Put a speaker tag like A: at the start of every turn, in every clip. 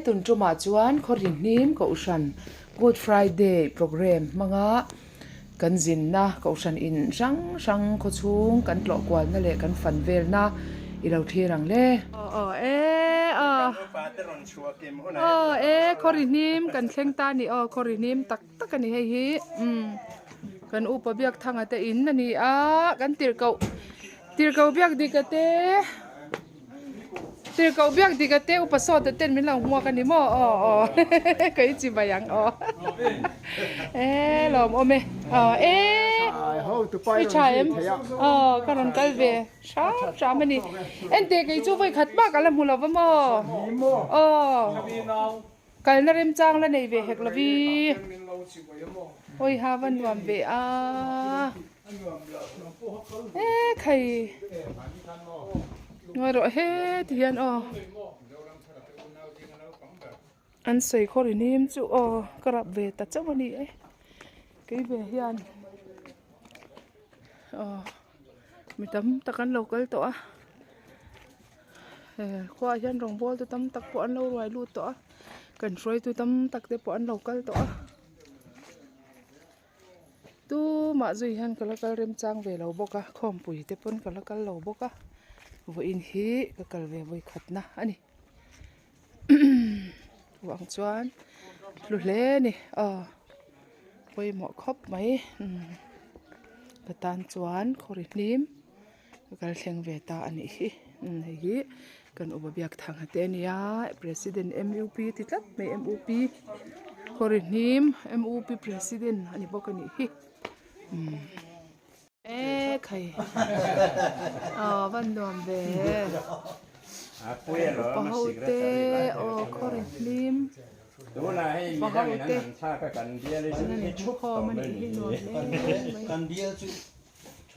A: tun tumah chuan Khawrihnim Kohhran Good Friday programme hmanga kan zinna Kohhran in hrang hrang khawchhung kan tlawh kualna leh kan fan velna i lo thlir ang le. Aw aw e aw aw e Khawrihnim kan thleng ta a ni aw Khawrihnim tak tak a ni hei hi umm kan upa biak thanga te in a ni a kan tirhkoh tirhkoh biak dika te tirhkoh biak dika te upa sawta ten min lo hmuak a ni maw aw aw ka i chi mai ang aw e lawm awm e aw e i tha em aw ka rawn kal ve hram hram a ni enteh kei chu vawi khat bak a la hmu lo va maw aw. Kalna remchang la nei ve hek lovi. Awi ha va nuam ve a. E khai. Ngawi rawh he ti hian aw. An sawi khawr in him chu aw ka rap ve ta chauh a ni e. Kei ve hian aw mi tam tak an lo kal tawh a. Khuaah hian rawngbâwl te tam tak pawh an lo ruai lût tawh a kan hruaitu tam tak te pawh an lo kal tawh a tumah zui hian ka la kal remchang ve lo bawk a khawmpui te pawn ka la kal lo bawk a vawiin hi ka kal ve vawi khatna a ni vang chuan hlu hle a ni aw pawimawh khawp mai ka tan chuan khawri hlim. Ka kal thleng ve ta a nih hi hei hi kan upa biak thang a te a nia president mup ti tlat mai mup khawrihnim mup president a ni bawk a nih hi e khai aw van nuam ve upa ho te aw khawrihnim upa ho te an han inkhawm a nih hi nuam hle mai.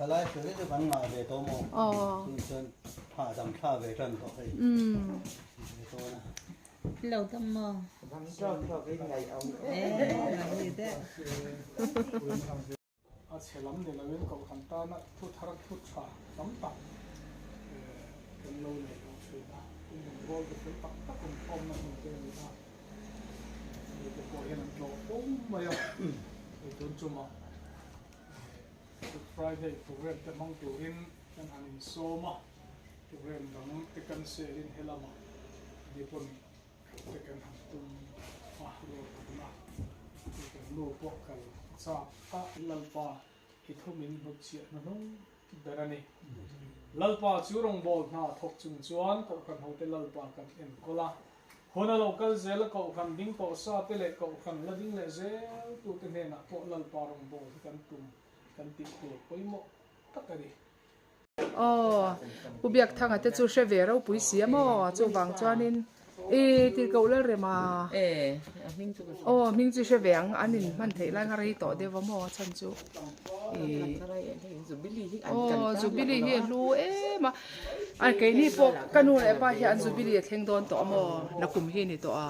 B: Thalai hre chu kan ngah ve tawh maw? Chun chuan hahdam thla ve tan tawh hei. Ve tawn a.
C: Lo dam maw?
D: A chhe lam ni loin kohhran tana thu thar thu tha tam tak kan lo nei tawh thin a. Inrawnbawl te fel tak tak awmkhawmna hmun te a ni a. Mite pawh hian an tlawh fo mai a. Hei tun chungah. Good Friday program te hmang turin kan han insawm a, program dang te cancel in helamah ni pawn te kan han tum a, ruahmanna hi kan nu pawh kal chak a. Lalpa i thu min hnutchhiah hnuhnung ber a ni. Lalpa chu rawngbâwl hna thawk chung chuan Kohhran hote Lalpa kan enkawl a. Hun a lo kal zel a, Kohhran ding tawh sa te leh Kohhran la ding leh zel tute hnenah pawh Lalpa rawngbâwl hi kan tum kan tih tur pawimawh tak a ni.
A: Aw, Pu Biakthanga te chu hre ve ropui si a maw? Chuvang chuanin i tirhkoh Lalrema aw hming chu hre ve ang, an inhman theih lai kha rei tawh deuh a maw chhan chu i aw Jubilee hi a hlu em a, a keini pawh ka nu leh pa hi an Jubilee a thleng dawn tawh a maw nakum hi a ni tawh a,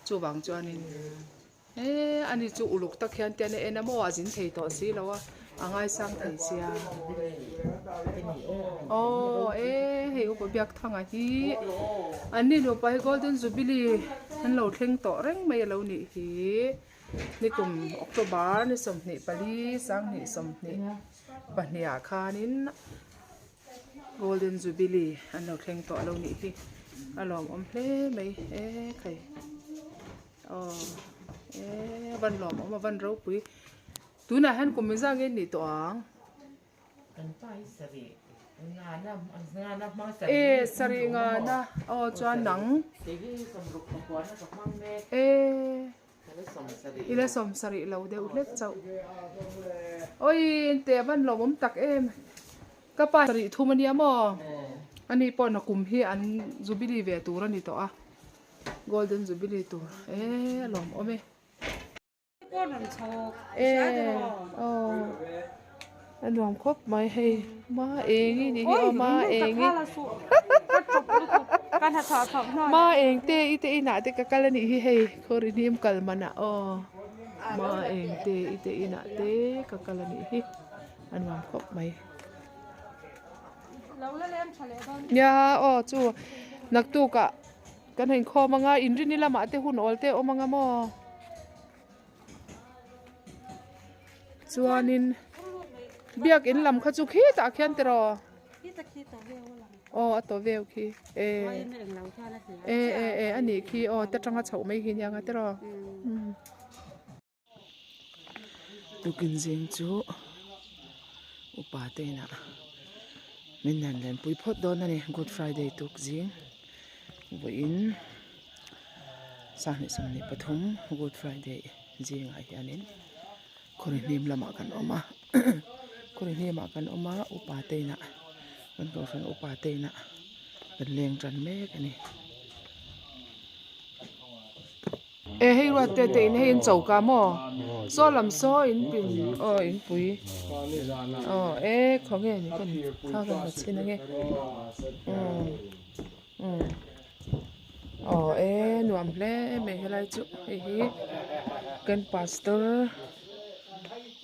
A: chuvang chuanin. E ani chu uluk tak hian tian a en a maw a zin thei tawh si lo a a ngaisang thei sia aw e hei upa biak thanga hi an ni nupa hi golden jubilee an lo thleng tawh reng mai a lo nih hi nikum october ni 24 2022 ah khanin golden jubilee an lo thleng tawh a lo nih hi a lawmawm hle mai e khai. Aw e van lawm awm a van ropui tunah hian kum engzah nge nih tawh ang e sarih ngana aw chuan nang e ila sawm sarih lo deuh hlek chauh awi teh a van lawm awm tak em ka pa sarih thum ania maw ani pawh nakum hi an jubilee ve tur a ni tawh a. Golden Jubilee tur e a lawm awm e. E aw a nuam khawp mai hei ma eng i nih hi aw ma eng i ma eng te i te inah te ka kal a nih hi hei khawri hnim kal manah aw ma eng te i te inah te ka kal a nih hi a nuam khawp mai. Nia aw chu naktuk ah. Kan han inkhawm anga inrini lamah te hun awl te a awm anga maw? Chuanin biakin lam kha chu khitah khian tiraw? Aw a to veu khi e e e e a nih khi aw ta tanga chhoh mai hi nia nga tiraw? Tukin zing chu upa te inah min han lenpui phawt dawn a ni Good Friday tuk zing vawiin sanghnih 23 Good Friday zingah hianin khaw hnim lamah kan awm a khaw hnimah kan awm a upa te inah kan kohhran upa te inah kan leng tan mek a ni. E hei ruat te te in hei in choka maw saw lam saw in pin aw in pui aw e khawnge ni ka ni thla ka la chhin ange umm umm aw e nuam hle mai helai chu hei hi kan pastor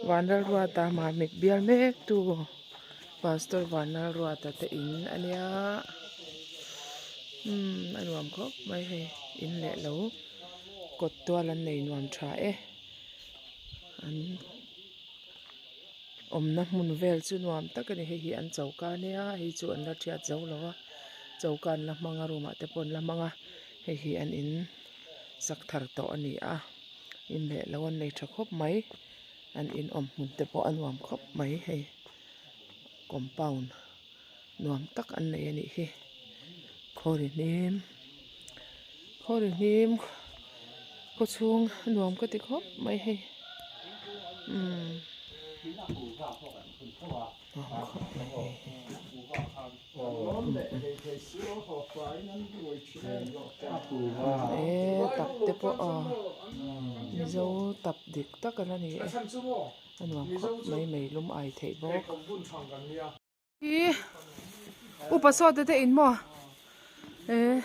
A: Vanlalruata mamit bial mek tu pastor Vanlalruata te in ania umm a nuam khawp mai hei in leh lo kawt tual an nei nuam tha e an awmna hmun vel chu nuam tak a ni hei hi an choka ania hei chu an la thiat zo lo a choka an la hmang a room ah te pawh an la hmang a hei hi an in sak thar tawh a ni a in leh lo an nei tha khawp mai an in awm hmun te pawh a nuam khawp mai hei compound nuam tak an nei a nih hi khawri hnim khawri hnim khaw chhung a nuam ka ti khawp mai hei umm nuam khawp mai hei e tap te pawh aw mizo tap dik tak a la ni e a nuam khawp mai mai lum ai theih bawk. Hi upa saw te te in maw eh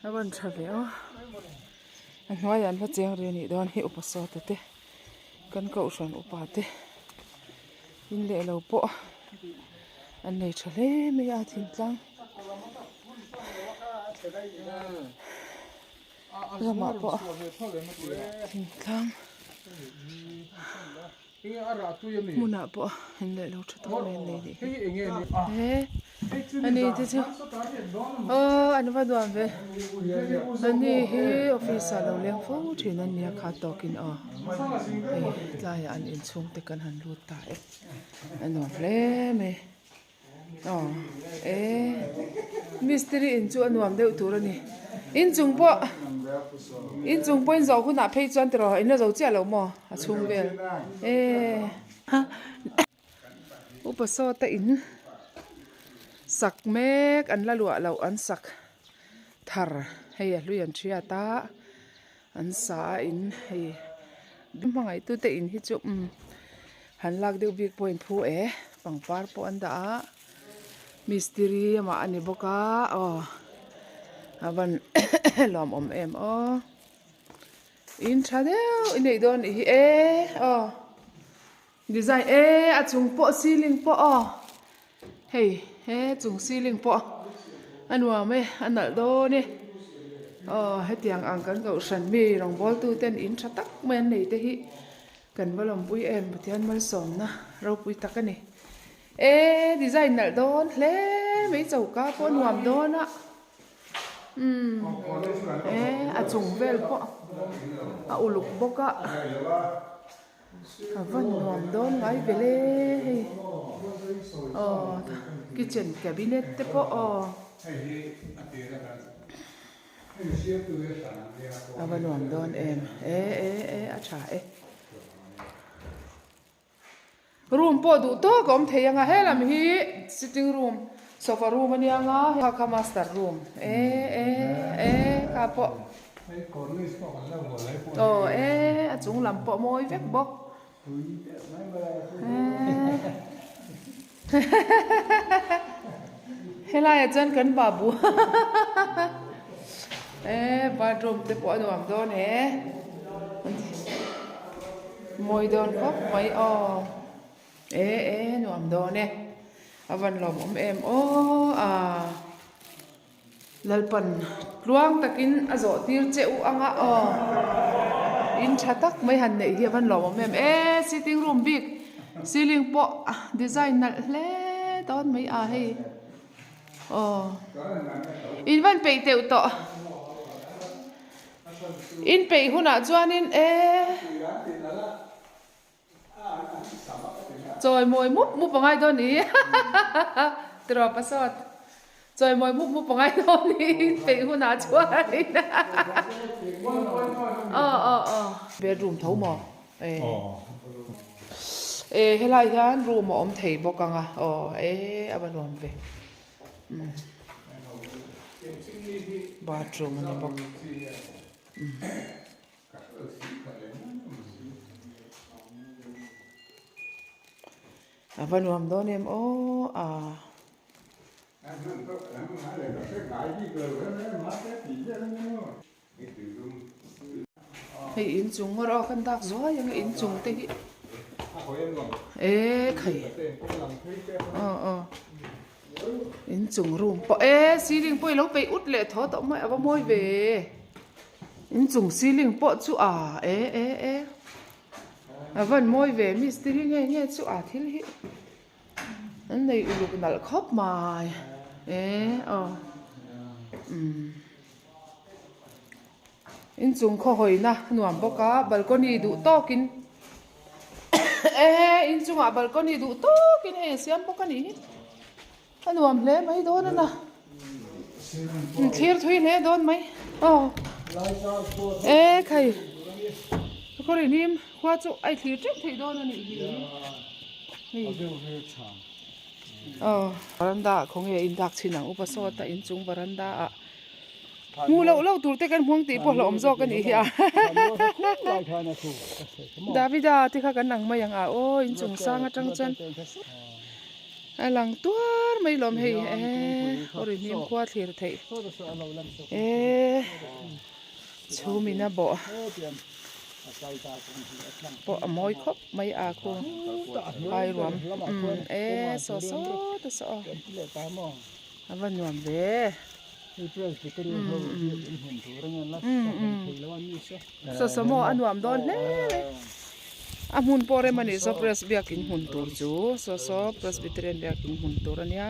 A: a rawn tha ve aw a hnuaiah an va cheng rih a nih dawn hi upa saw te te kan kohhran upa te in leh lo pawh an nei tha hle mai a thingtlang ramah pawh thingtlang. Hmunah pawh in leh lo tha tak mai an nei nih hi he ani te chu aw an va nuam ve ani hi office ah lo leng fo thin an nia kha tawkin aw hei tlaiah an inchhung te kan han lut ta e a nuam hle mai aw e mistiri in chu a nuam deuh tur a ni inchung pawh inchung pawh in zawh hunah phei chuan tiraw in la zo chiah lo maw a chhung vel e upa sawta in sak mek an la luah loh an sak thar hei a hlui an hriat a an sa a in hei hmangaih tute in hi chu umm han lak deuh bik pawh in phu e pangpar pawh an dah a mistiri amah a ni bawk a aw a van lawmawm em aw in tha deuh i neih dawn nih hi e aw design e a chung pawh ceiling pawh aw Hei he chung ceiling pawh a nuam e a nalh dawn e aw hetiang ang kan kohhran mi rawngbawltu ten in tha tak mai an nei te hi kan va lawmpui em Pathian malsawmna ropui tak a ni e design nalh dawn hle mai choka pawh a nuam dawn a umm e a chung vel pawh a uluk bawk a. A va nuam dawn ngai vel e hei aw kitchen cabinet te pawh aw a va nuam dawn em e e e a tha e room pawh duh tawk a awm thei ang a helam hi sitting room sofa room a nia nga kha kha master room e e e kha pawh. Aw e a chung lam pawh mawi vek bawk helaiah chuan kan babu e bathroom te pawh a nuam dawn e mawi dawn khawp mai aw e e nuam dawn e a van lawmawm em aw a. Lalpan tluang takin a zawh tir che u anga aw in tha tak mai han neih hi a van lawmawm em e sitting room bik ceiling pawh design nalh hle dawn mai a hei aw in van peih teuh tawh in peih hunah chuanin e. Chawi mawi mup mup a ngai dawn ni tiraw pasawt chawi mawi mup mup a ngai dawn ni peih hunah chuanin aw aw aw bedroom tho maw e e helai hian room a awm thei bawk ang a aw e a va nuam ve bathroom a ni bawk. A va nuam dawn em aw a. Hei inchung ngawr aw kan dak zuai ang inchung te hi e khai aw aw inchung room pawh e ceiling pawh i lo peih ut leh thaw tawh mai a va mawi ve. Inchung ceiling pawh chu a e e e a van mawi ve mistiri nge nge chu a thil hi an nei uluk nalh khawp mai e aw umm inchung khaw hawina nuam bawk a balcony duh tawkin e inchungah balcony duh tawkin hei a siam bawk a nih hi. A nuam hle mai dawn a na. Thlir thui hle dawn mai. Aw. E khai. Khawr in him khua chu ai thlir teuh theih dawn a nih hi. Hei. Aw. Varanda ah khawnge in dak chhin ang upa sawta inchung varanda ah. Hmuh loh loh tur te kan hmuang tih pawh hlauhawm zawk a nih hi a. Davida te kha kan ang mai ang a aw inchung sang atang chuan. A lang tuar mai lawm hei e aw ri hnim khua thlir theih e chhum in a bawh pawh a mawi khawp mai a khu ai ruam umm e saw saw te saw aw a va nuam ve umm umm saw saw maw a nuam dawn hle mai. A hmun pawh rem a nih saw press biakin hmun tur chu saw saw presbyterian biakin hmun tur a nia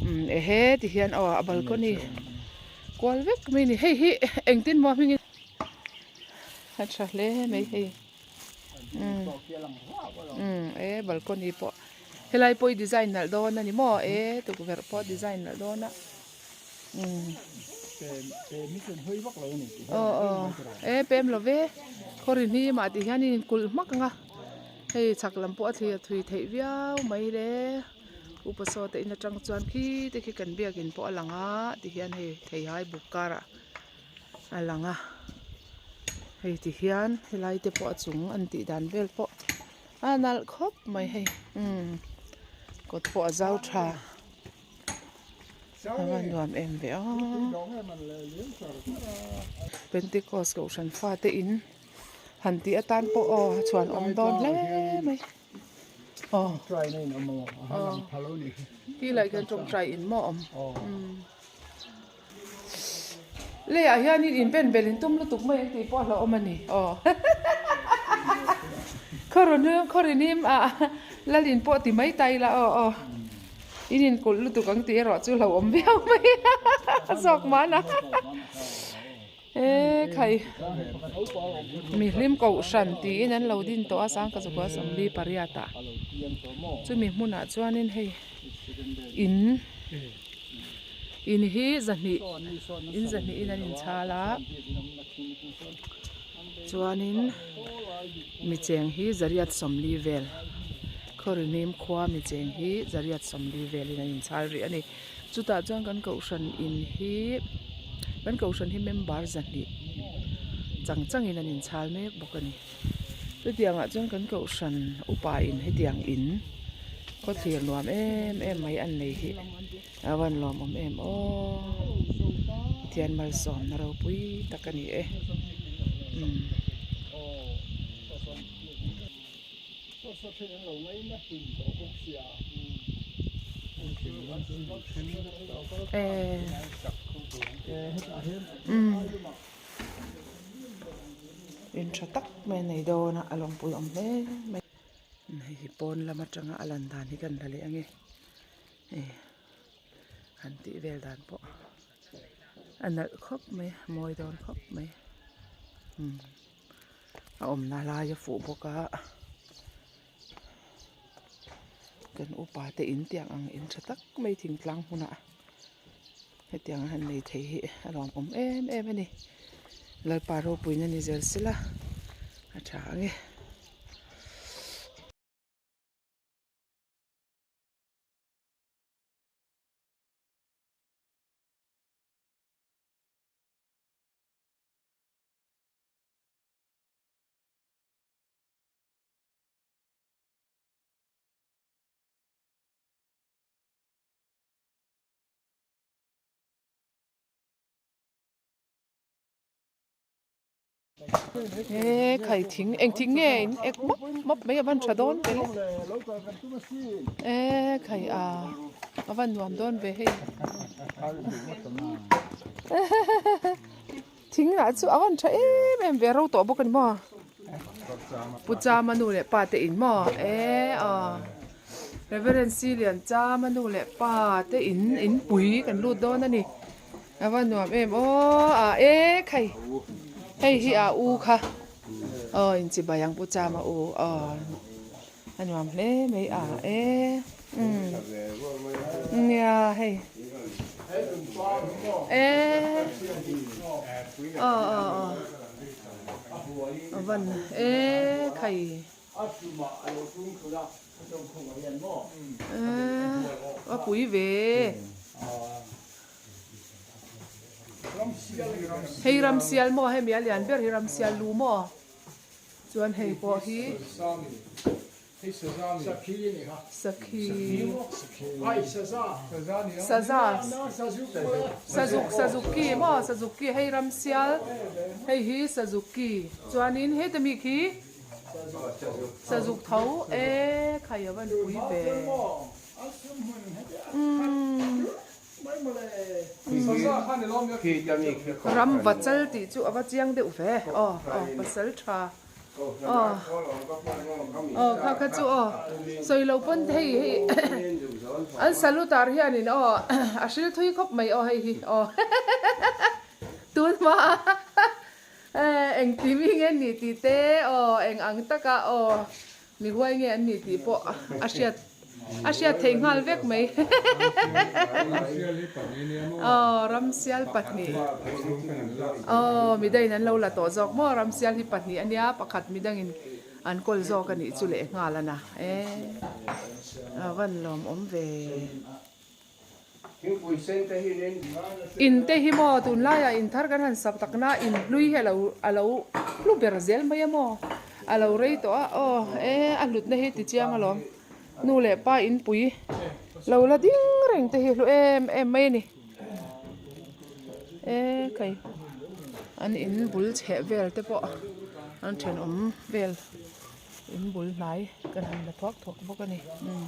A: umm ehe ti hian aw a balcony kual vek mai a ni hei hi engtin maw hmingin a tha hle mai hei umm umm e balcony pawh helai pawh hi design nalh dawn a ni maw e tukverh pawh design nalh dawn a. Aw aw e pem lo ve khaw ri hnim ah tih hian in kulh hmak ang a hei chhak lam pawh a thlir thui theih viau mai le upa saw te in atang chuan khi te khi kan biakin pawh a lang a ti hian hei theihai buk karah a lang a hei ti hian helai te pawh a chung an tih dan vel pawh a nalh khawp mai hei umm kawt pawh a zau tha. A va nuam em ve aw. Pentecost kohhran fate in han tih atan pawh aw a chhuan awm dawn hle mai aw aw ti lai khian tawngtai in maw awm leiah hianin in ben bel in tum lutuk mai ang tih pawh a hlauhawm a ni aw khawrun khawrinim ah lalin pawh ti mai ta ila aw aw in inkulh lutuk ang tih erawh chu hlauhawm viau mai a zawk mahna e khai mihlim kohhran tiin an lo din tawh a sangkazukua 48 ah chumi hmunah chuanin hei in. In hi zahnih in zahnih in an inchhal a chuanin mi cheng hi zariat 40 vel khawrihnim khua mi cheng hi zariat 40 velin an inchhal rih a ni chutah chuan kan kohhran in hi kan kohhran hi member zahnih chang changin an inchhal mek bawk a ni. Chutiangah chuan kan kohhran upa in hetiang in khawthlir nuam em em mai an nei hi a van lawmawm em aw Pathian malsawmna ropui tak a ni e umm. Umm in tha tak mai a nei dawn a a lawmpui awm hle mai. Hei hi pawn lam atanga a lan dan hi kan la leh ange hei han tih vel dan pawh a nalh khawp mai a mawi dawn khawp mai umm a awmna lai a fuh bawk a kan upa te in tiang ang in tha tak mai thingtlang hmunah hetiang a han nei thei hi a lawmawm em em a ni Lalpa ropuina ni zel sela a tha ang e. He khai thing eng thing nge in ek mawp mawp mai a van tha dawn ve le e khai a a van nuam dawn ve hei thing lah chu a van tha em em ve ro tawh bawk a ni maw pu chama nu leh pa te in maw e aw Reverend Silian chama nu leh pa te in in pui kan lut dawn a ni. A va nuam em aw a e khai hei hi a u kha aw in chibai ang pu chama u aw a nuam hle mai a e umm nia hei e aw aw aw a van e khai a pui ve. Hei ramsial maw hemi a lian ber hi ramsial lu maw chuan hei pawh hi sakhi saza sazuk sazuki maw sazuki hei ramsial hei hi sazuki chuanin heta mi khi sazuk tho e khai a van pui ve umm. Ram vachal tih chu a va chiang deuh ve aw aw pasal tha aw aw kha kha chu aw sawi lo pawn hei hei an salutar hianin aw a hril thui khawp mai aw hei hi aw tun hma engti mi nge ni tih te aw eng ang taka aw Mi huai nge an ni tih pawh a hriat a hriat theih nghal vek mai. Aw ramsial pahnih aw midangin an lo la tawh zawk maw ramsial hi pahnih a nia pakhat midangin an kawl zawk a nih chu leh nghal a na e a van lawmawm ve. In te hi maw tunlaiah in thar kan han sak tak na in hlui hi a lo hlu ber zel mai a maw a lo rei tawh a aw e a hlutna hi ti chiang alawm nu leh pa in pui lo la ding reng te hi hlu em em mai a ni e kai an in bul chheh vel te pawh an thenawm vel. In bul hnai kan han la thuak thuak bawk a ni umm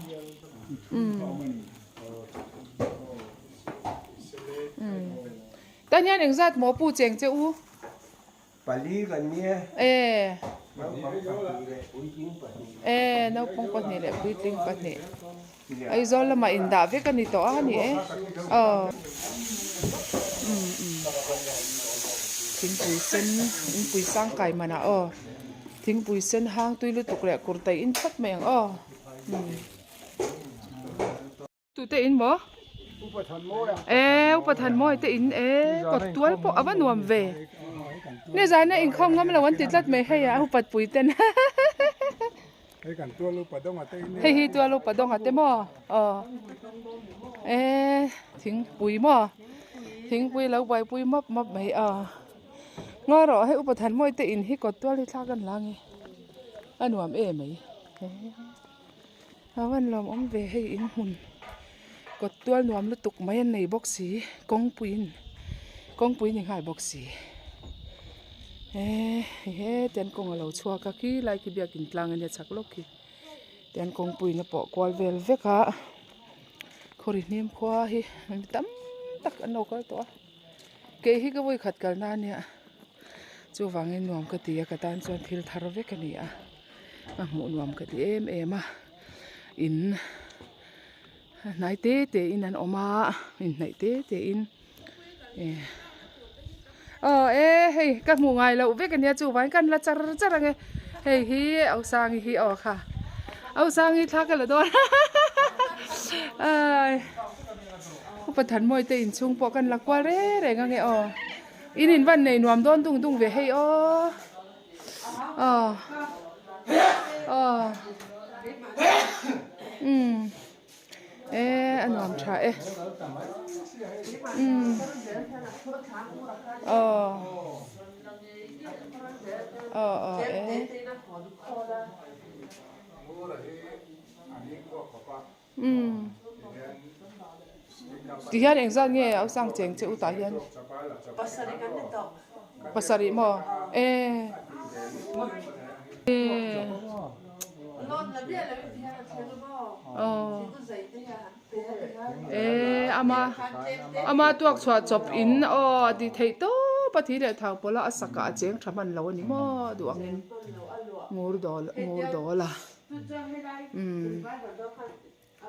A: umm tan hian engzat maw pu cheng che u
B: pali kan nia
A: e
B: naupang pahnih leh puitling pahnih
A: e naupang pahnih leh puitling pahnih Aizawl lamah in dah vek a ni tawh a ni e aw umm umm thingpui sen inpui sang kai manah aw thingpui sen hang tui lutuk leh kur taih in phawt mai ang aw umm tute in maw e upa Thanmawia te in e kawt tual pawh a va nuam ve nizan a inkhawm ngam lo an ti tlat mai hei a upat pui ten. Hei hi tual upa dawnga te maw aw e thingpui maw thingpui lo buaipui mawp mawp mai a ngaw rawh hei upa Thanmawii te in hi kawt tual hi thlak an la nge a nuam em mai a van lawmawm ve hei in hmun kawt tual nuam lutuk mai an nei bawk si kawngpuiin kawngpui ni nghal bawk si eee hete an kawng a lo chhuak a khi lai khi biakin tlang ania chhak lawk khi te an kawngpuiin a pawh kual vel vek a khawri hnim khua hi mi tam tak an lo kal tawh a. Kei hi ka vawi khat kalna a nia. Chuvangin nuam ka ti a, ka tan chuan thil thar vek a ni a. A hmuh nuam ka ti em em a. In hnai te te in an awm a, inhnaih te te in eh aw e hei ka hmuh ngai loh vek a nia chuvangin kan la char char ang e. Hei hi Ausangi hi aw kha Ausangi thla ka la dawn ai Upa Thanmawii te inchhung pawh kan la kual reng reng ange aw in in van nei nuam dawn dung dung ve hei aw aw aw umm e a nuam tha e umm aw aw aw e. Umm. Ti hian engzat nge a sang cheng che u tah hian?
C: Pasarih kan ni tawh.
A: Pasarih maw? E. E. Aw. E ama ama tuak chhuah chawp in aw a ti theih tawp a thi leh thau pawlh a a sakah a cheng tha hman lo a ni maw duh angin ngur dawl ngur dawl a. Umm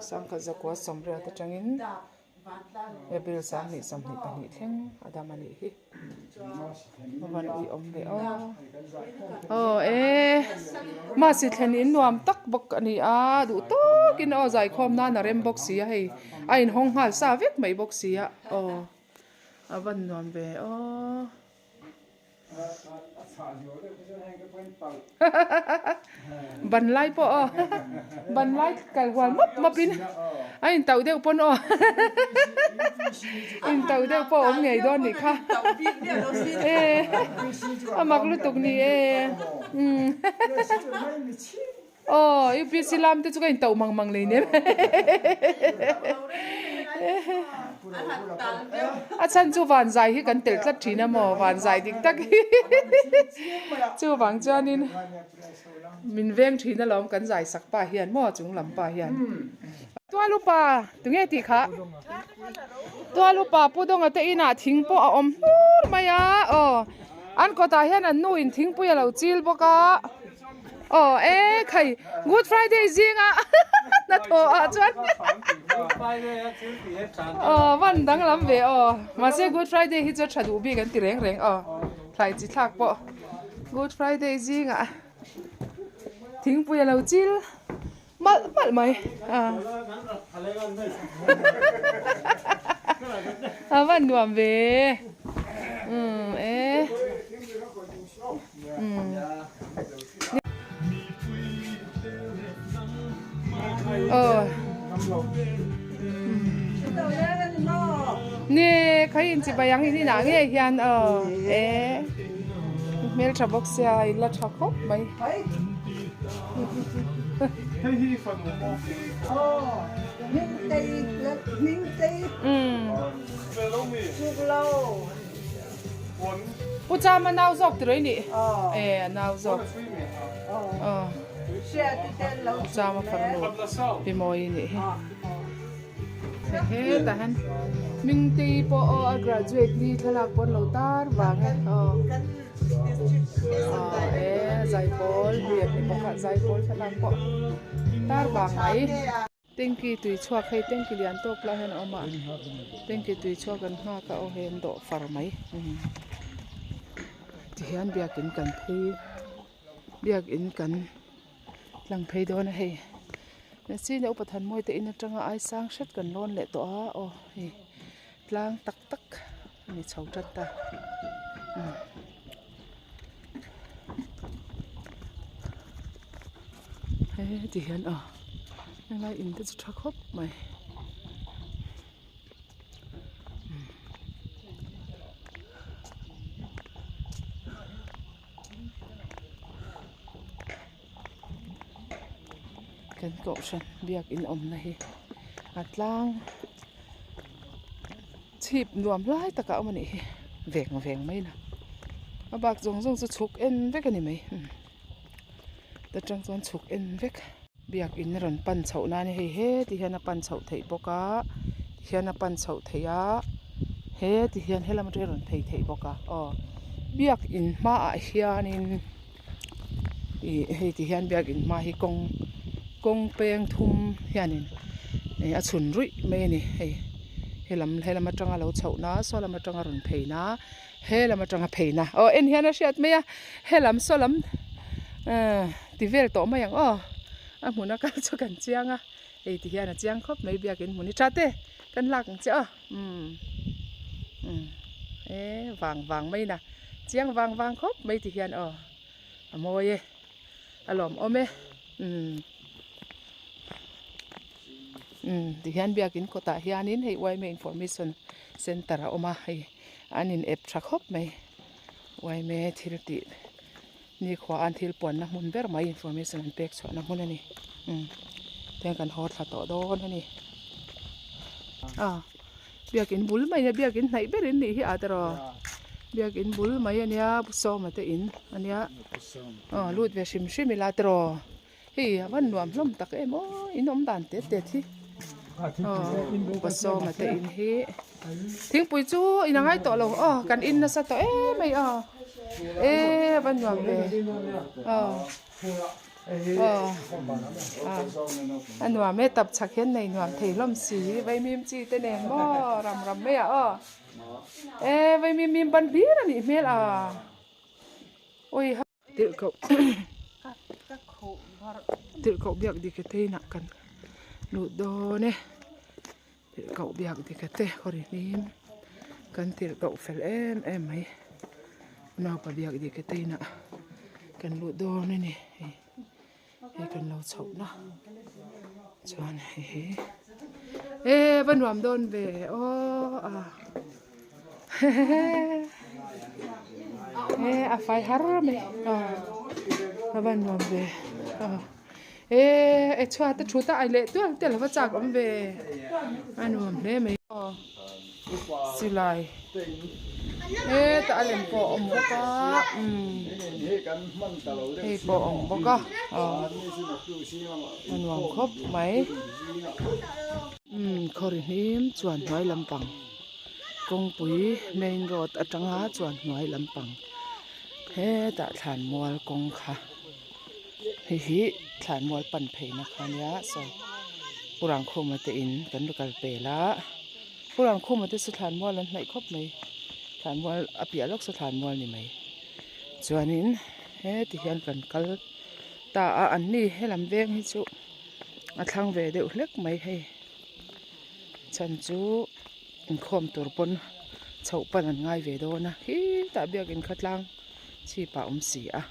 A: sangkhat zakua sawmriat atangin April sanghnih 22 thleng a dam a nih hi a van ui awm ve aw aw e mahse thlen in nuam tak bawk a ni a duh tawkin aw zaikhawm nan a rem bawk si a hei a inhawng nghal sa vek mai bawk si a aw a van nuam ve aw. Ban lai pawh aw ban lai kal hual map map in a in tauh deuh pawn aw in tauh deuh pawh a awm ngei dawn nih kha e a mak lutuk ni e umm aw UPC lam te chu ka in tauh mang mang lei nen a chhan chu van zai hi kan tel tlat thin a maw van zai dik tak hi chuvang chuanin min veng thin alawm kan zai sak pa hian maw chung lam pa hian tual upa tunge tih kha tual upa pu dawnga te inah thing pawh a awm hlur mai a aw an kawtah hian an nu in thingpui a lo chil bawk a. Aw e khai Good Friday zinga hnathawh ah chuan aw van danglam ve aw mahse Good Friday hi chu a tha duh bik an ti reng reng aw thlai chi thlak pawh Good Friday zingah thingpui a lo chil malh malh mai a a van nuam ve umm e. Nge khai in chibai ang in inah nge hian aw e hmel tha bawk sia in la tha khawp mai. Pu Chama nau zawk tiraw i nih? E a nau zawk. Aw. Pu Chama farnu Pi Mawi i nih hi. Hetah hian Hmingtei pawh aw a graduate ni thlalak pawn lo tar vang e aw. Aw e zaipawl hriat ni pakhat zaipawl thlalak pawh tar vang mai. Tanky tui chhuak hei tanky lian tawk lai hian a awm a tanky tui chhuak an nghak a aw hei an dawh far mai tihian biakin kan phei biakin kan tlang phei dawn a hei mahse upa Thanmawii te in atanga ai sang hret kan lawn leh tawh a aw hei tlang tak tak a ni chho tan ta. Heti hian aw helai in te chu tha khawp mai. Kan kohhran biakin awmna hi a tlang chhip nuam lai takah a awm a nih hi veng veng mai na a bak zawng zawng chu chhuk en vek a ni mai ta tang chuan chhuk en vek biakin a rawn pan chhoh nan hei heti hian a pan chhoh theih bawk a tihian a pan chhoh theih a. He ti hian helam atanga rawn phei theih bawk a aw biakin hmaah hianin ih hei ti hian biakin hma hi kawng kawng peng thum hianin ih a chhun ruih mai a ni hei helam helam atanga lo chhoh na saw lam atanga rawn phei na helam atanga phei na aw en hian a hriat mai a helam saw lam ah ti vel tawh mai ang aw a hmun a kal chu kan chiang a hei ti hian a chiang khawp mai biakin hmun hi tha te kan lak ang che aw. Umm umm e vang vang mai na chiang vang vang khawp mai ti hian aw a mawi e a lawmawm e umm umm ti hian biakin kawtah hianin hei yma information center a awm a hei an in ep tha khawp mai yma thil tih nikhua an thil puanna hmun ber mai information an pek chhuahna hmun a ni umm tihian kan haw thla tawh dawn a ni a biakin bul mai a biakin hnaih ber in nih hi a tiraw biakin bul mai a nia pu sawma te in a nia aw lut ve hrim hrim ila tiraw hei a van nuam hlawm tak em aw in awm dan tet tet hi aw pu sawma te in hi thingpui chu in a ngai tawh lo aw kan in nasa tawh em mai aw e a van nuam ve aw aw a nuam e tap chhak hian nei nuam thei hlawm si vaimim chi te nen maw ram ram mai ah aw e vaimim mim ban hlir a nih hmel a awi. Tirhkoh Tirhkoh biak dik te inah kan luh dawn e Tirhkoh biak dik te kawr hlim kan tirhkoh fel em em mai naupa biak dik te inah kan luh dawn a ni hei hei kan lo chhoh na chuan hei hi e va nuam dawn ve aw a. E a fai har mai a va nuam ve e e chhuat a thut a ai leh tual te a va chak awm ve a nuam hle mai silai e tah a lem pawh a awm bawk a hei pawh a awm bawk a a nuam khawp mai khawri hnim chuan hnuai lampang. Kawngpui main road atanga chuan hnuai lampang hetah thlanmual kawng kha hei hi thlanmual pan pheina kha ania saw Pu Rangkhuma te in kan ri kal pel a Pu Rangkhuma te chu thlanmual an hnaih khawp mai thlanmual a piah lawk saw thlanmual ni mai chuanin heti hian kan kal ta a an ni helam veng hi chu a thlang ve deuh hlek mai hei. Chhan chu inkhawm tur pawn chhoh pan an ngai ve dawn a khitah biakin kha tlang chhip ah a awm si a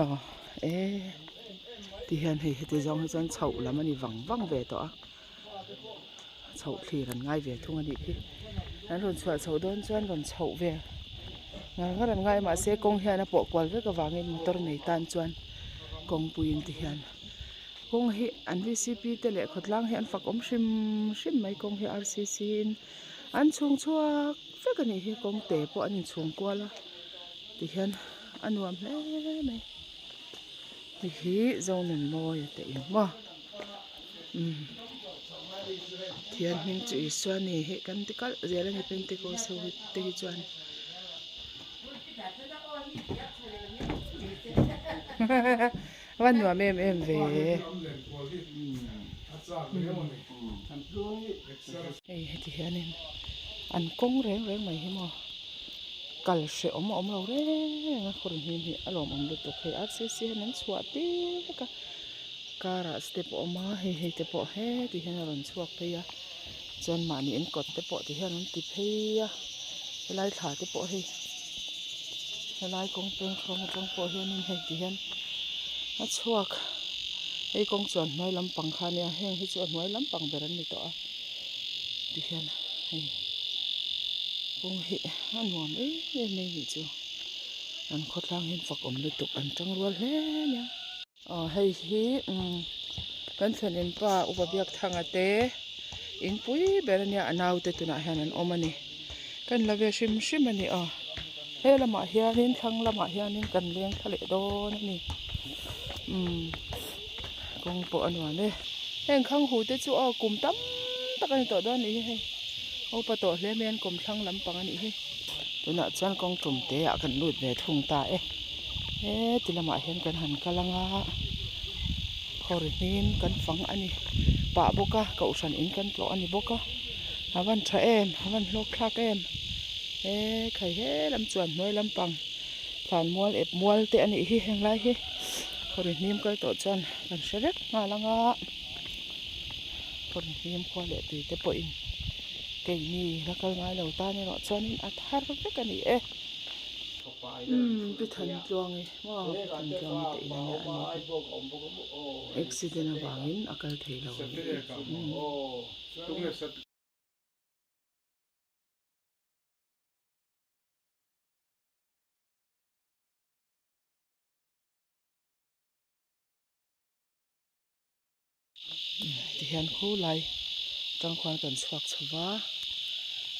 A: aw e ti hian hei heti zawng hi chuan chhoh lam a ni vang vang ve tawh a chhoh thlir an ngai ve thung a nih khi an rawn chhuah chhoh dawn chuan rawn chhoh ve ngar ngar an ngai mahse kawng hian a pawh kual vek avangin motor nei tan chuan kawngpuiin ti hian. Kawng hi an vcp te leh khawtlang hi an fak awm hrim hrim mai kawng hi rcc in an chhung chhuak vek a nih hi kawng te pawh an inchhung kual a tihian a nuam hle mai hei hi Zonunmawia te in maw umm Pathian hming chu Isua a ni hi kan ti kalh zel a ni Pentecost ho te hi chuan. Va nuam em em ve. Hei heti hianin an kawng reng reng mai hi maw kal hrehawm a awm lo reng reng a khawr hnim hi a lawmawm lutuk hei rcc hian an chhuah tir vek a car ah step a awm a hei hei te pawh heti hian a rawn chhuak phei a chuan mahni in kawt te pawh ti hian an ti phei a helai thla te pawh hei helai kawng peng thlawm atang pawh hianin hei ti hian a chhuak hei kawng chuan hnuai lampang kha ania heng hi chu a hnuai lampang ber an ni tawh a ti hian hei kawng hi a nuam em em mai anih chu an khawtlang hian fak awm lutuk an tang rual hle ania. Aw hei hi umm kan thlenin pa upa Biakthanga te inpui ber ania a naute tunah hian an awm a ni kan la ve hrim hrim a ni aw he lamah hianin thlang lamah hianin kan leng thla leh dawn a ni umm kawng pawh a nuam e heng khang hu te chu aw kum tam tak a ni tawh dawn a nih hi hei. Upa tawh hle mai an kawmthlang lampang a nih hi. Tunah chuan kawng tum te ah kan lut ve thung ta e. Heti lamah hian kan han kal anga khawri hnim kan fang a ni pah bawk a kohhran in kan tlawh a ni bawk a a van tha em a van hlawk thlak em he khai he lam chuan hnuai lampang thlan mual ep mual te a nih hi heng lai hi khawri hnim kal tawh chuan kan hre vek nghal anga khawri hnim khua leh tui te pawhin keini la kal ngai lo tan erawh chuanin a thar vek a ni e. Umm Pi Thantluangi maw Pi Thantluangi te in ania a ni hi accident avangin a kal thei lo a ni umm. Tihian khulai atang khuan kan chhuak chho va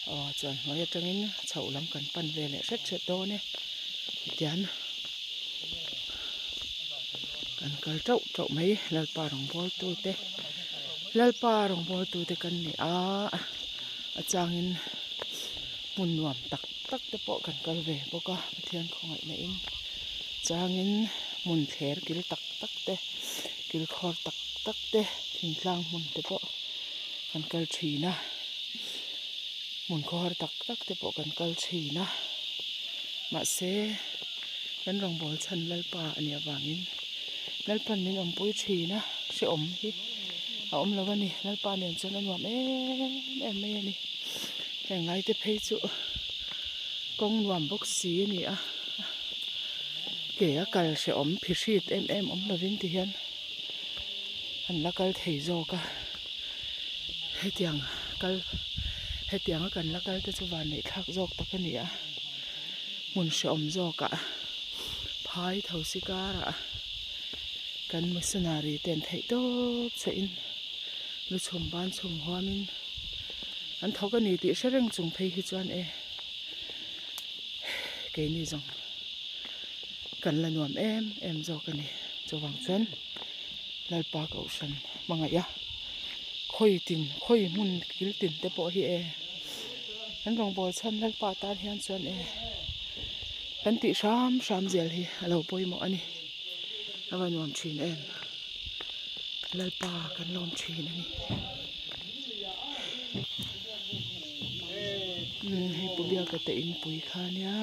A: aw chuan hnuai atangin chhoh lam kan pan ve leh hret hret dawn e tihian kan kal teuh teuh mai Lalpa rawngbawltu te Lalpa rawngbawltu te kan ni a a changin hmun nuam tak tak te pawh kan kal ve bawk a Pathian khawngaihna in changin hmun thler kil tak tak te. Kilkhawr tak tak te thingtlang hmun te pawh kan kal thin a hmun khawhar tak tak te pawh kan kal thin a mahse kan rawngbâwl chhan Lalpa a nih avangin Lalpa'n min awmpui thin a hrehawm hi a awm lo a ni Lalpa nen chuan a nuam em em mai a ni heng lai te phei chu kawng nuam bawk si a ni a. Ke a kal hrehawm phihrit em em awm lovin ti hian an la kal thei zawk a hetiang kal hetiang a kan la kal te chu vanneih thlak zawk tak a ni a hmun hrehawm zawk ah phai tho si karah kan missionary ten theih tawp chhuah in lu chhum ban chhum huam in an thawk a ni tih hre reng chung phei hi chuan e. Keini zawng kan la nuam em em zawk a ni. Chuvang chuan Lalpa Kohhran hmangaih a, khawi tin khawi hmun kil tin te pawh hi e kan rawngbâwl chhan Lalpa tan hian chuan e kan tih hram hram zel hi a lo pawimawh a ni. A va nuam thin em! Lalpa kan lawm thin a ni. Hei pu biaka te inpui kha nia.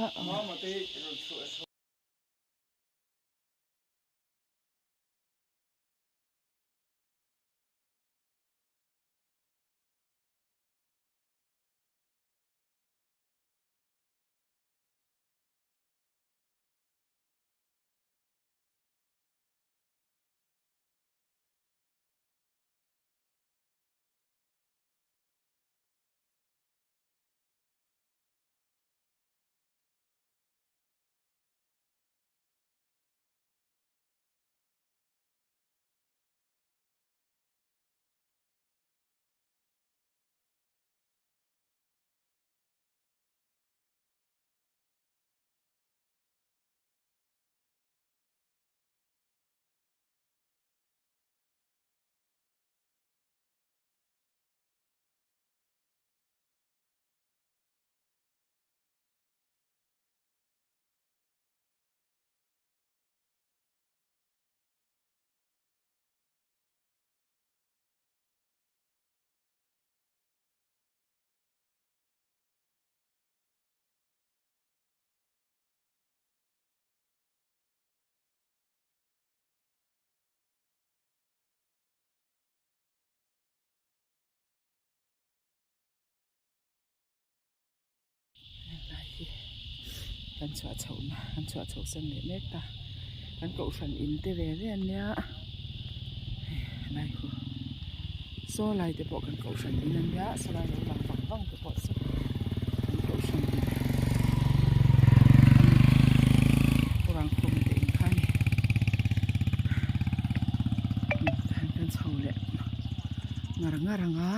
A: Helai hi kan chhuah chhoh na kan chhuah chhoh san leh mek ta kan kohhran in te ve ve ania hei helai khu saw lai te pawh kan kohhran in ania saw lai lo lang vang vang te pawh saw kan kohhran in a ni khum te in kha a ni kan chho leh ngar ngar ang a.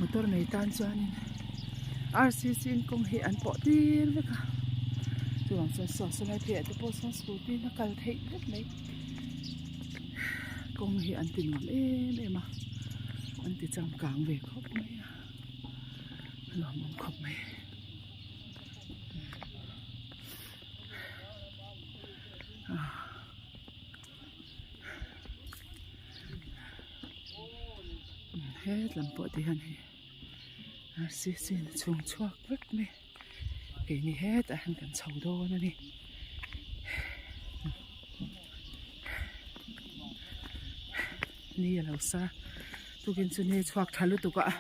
A: Motor nei tan chuanin rcc in kawng hi an pawh tir vek a chuvang chuan saw sawlai pheiah te pawh sawn scooty in a kal theih vek mai kawng hi an ti nuam em em a. An ti changkang ve khawp mai a, a nuamawm khawp mai. Hetlam pawh ti hian hei RCC in a chhung chhuak vek mai keini hetah hian kan chho dawn a ni. Ni a lo sa tukin chu ni a chhuak tha lutuk a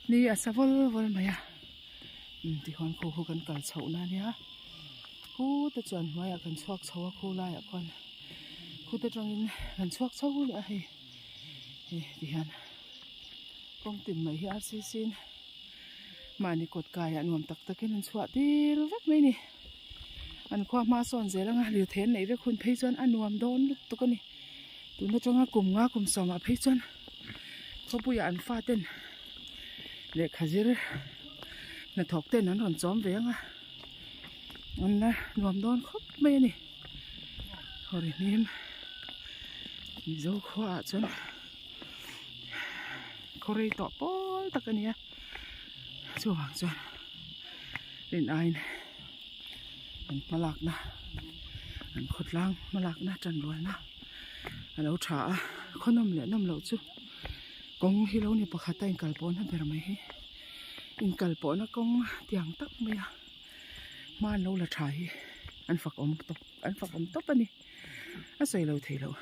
A: ni a sa vawl vawl mai a tichuan khu khu kan kal chhoh na ania khute chuan hnuaiah kan chhuak chho a khu laiah khuan khute atangin kan chhuak chho leh a hei hei tihian kawng tin mai hi RCC in mahni kawt kaiah nuam tak takin an chhuah tir vek mai a ni an khua hma sawn zel anga lirthei an neih vek hun phei chuan a nuam dawn lutuk a ni. Tun atanga kum nga kum sawmah phei chuan khawpuiah an faten lehkha zir hnathawk ten an rawn chawm ve ang a an la nuam dawn khawp mai a ni hawri hnim Mizo khuaah chuan khaw rei tawh pawl tak a ni a chuvang chuan rin aiin. An hmalakna an khawtlang hmalakna tanrualna a lo tha a khaw nawm leh nawm loh chu kawng hi lo ni pakhat a inkal pawhna ber mai hi inkal pawhna kawng tiang tak mai a hma an lo la tha hi an fak awm tawp an fak awm tawp a ni a sawi lo thei loh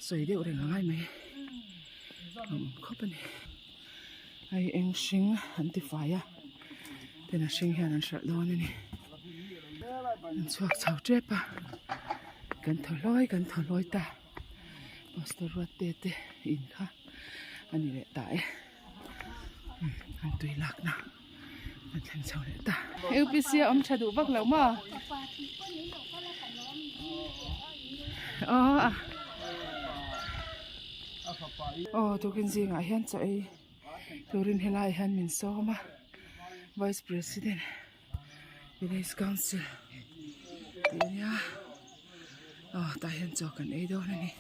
A: sawi deuh reng a ngai mai a awm khawp a ni. Hei eng hring an ti fai a tin a hring hian an hralh dawn a ni an chhuak chho tep a kan thaw hlawi kan thaw hlawi ta pastor ruat te te in kha a ni leh ta e an tui lak na an thleng chho leh ta U P C a awm tha duh vak lo maw aw a. Aw tukin zingah hian chaw ei turin helaiah hian min sawm a vice president village council tih a nia aw tah hian chaw kan ei dawn a ni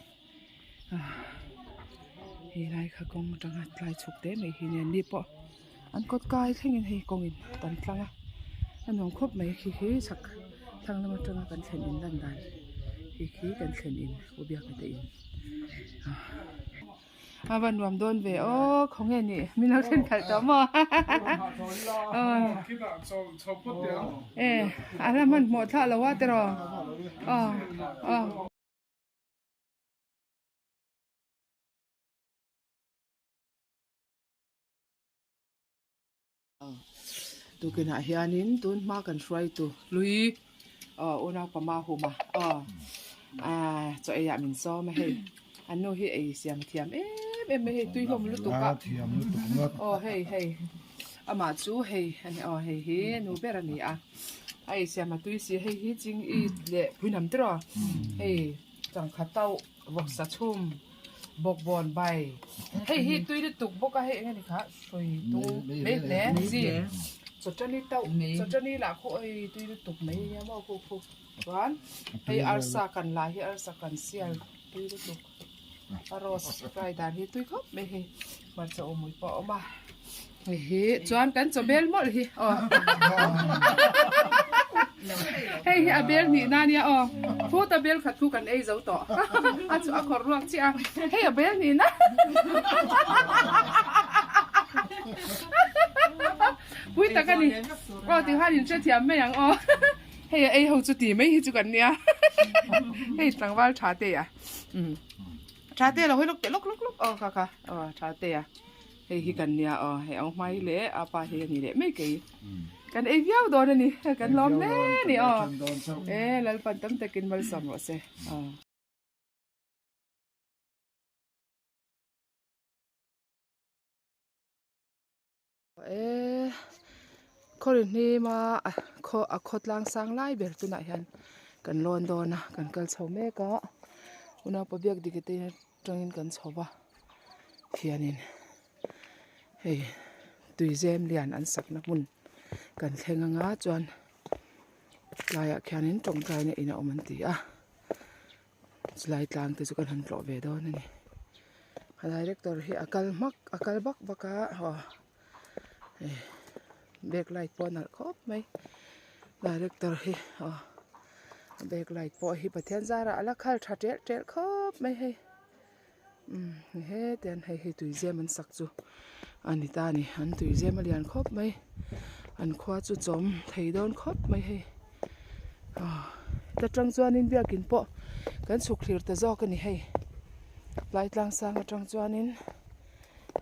A: helai kha kawng atanga tlai chhuk te mai hi nen ni pawh an kawt kai thlengin hei kawngin kan tlang a a nuam khawp mai khi khi chhak thlang lam atanga kan thlen in lan dan khi khi kan thlen in u biak te in a va nuam dawn ve aw khawnge ni min lo thlen khalh tawh maw e a la hmanhmawh thlah lo a tiraw aw aw. Tukinah hianin tun hma kan hruaitu hlui aw unau pama huma aw ah chaw ei ah min sawm a hei an nu hi ei siam thiam em em mai hei tui hlawm lutuk a aw hei hei amah chu hei a ni aw hei hi nu ber a ni a a ei siam a tui si hei hi ching it leh phuinam te rawh hei changkha tauh vawksa chhum bawkbawn bai hei hi tui lutuk bawk a hei eng nge ni kha hrui tung mai hle chi chawṭani tauh chawṭani lah khu oi tui lutuk mai nia maw khu khu chuan hei arsa kan lah hi arsa kan sial tui lutuk a roast fry dan hi tui khawp mai hei hmarcha awmui pawh a awm a hei hi chuan kan chaw bel mawlh hi aw hei hi a bel hnih na nia aw khuta bel khat khu kan ei zo tawh a chu a khawrh ruak chiah a hei a bel hnih na pui tak a ni aw tikhan in hrethiam mai ang aw hei a ei ho chu ti mai hi chu kan nia hei tlangval tha te a tha te lo hawi lawk teh lawk lawk lawk aw kha kha aw tha te a. Hei hi kan nia aw hei ang hmai leh a pa hi a ni leh mai kei kan ei viau dawn a ni kan lawm hle a ni aw e Lalpan tam takin malsawm rawh se aw. E khawri hnima khaw a khawtlang sang lai ber tunah hian kan lawn dawn a kan kal chho mek a unaupa biak dik te atangin kan chho va hianin hei tuizem lian an sakna hmun kan thleng anga chuan tlaiah khianin tawngtaina in a awm an ti a chulai tlang te chu kan han tlawh ve dawn a ni. A director hi a kal hmak a kal vak vak a aw hei back light pawh a nalh khawp mai director hi aw a back light pawh hi Pathian zarah a la khal tha telh telh khawp mai hei umm heti hian hei hi tuizem an sak chu a ni ta a ni an tuizem a lian khawp mai an khua chu chawm thei dawn khawp mai hei aw heta tang chuanin biakin pawh kan chhuk thlir ta zawk a ni hei tlai tlang sang atang chuanin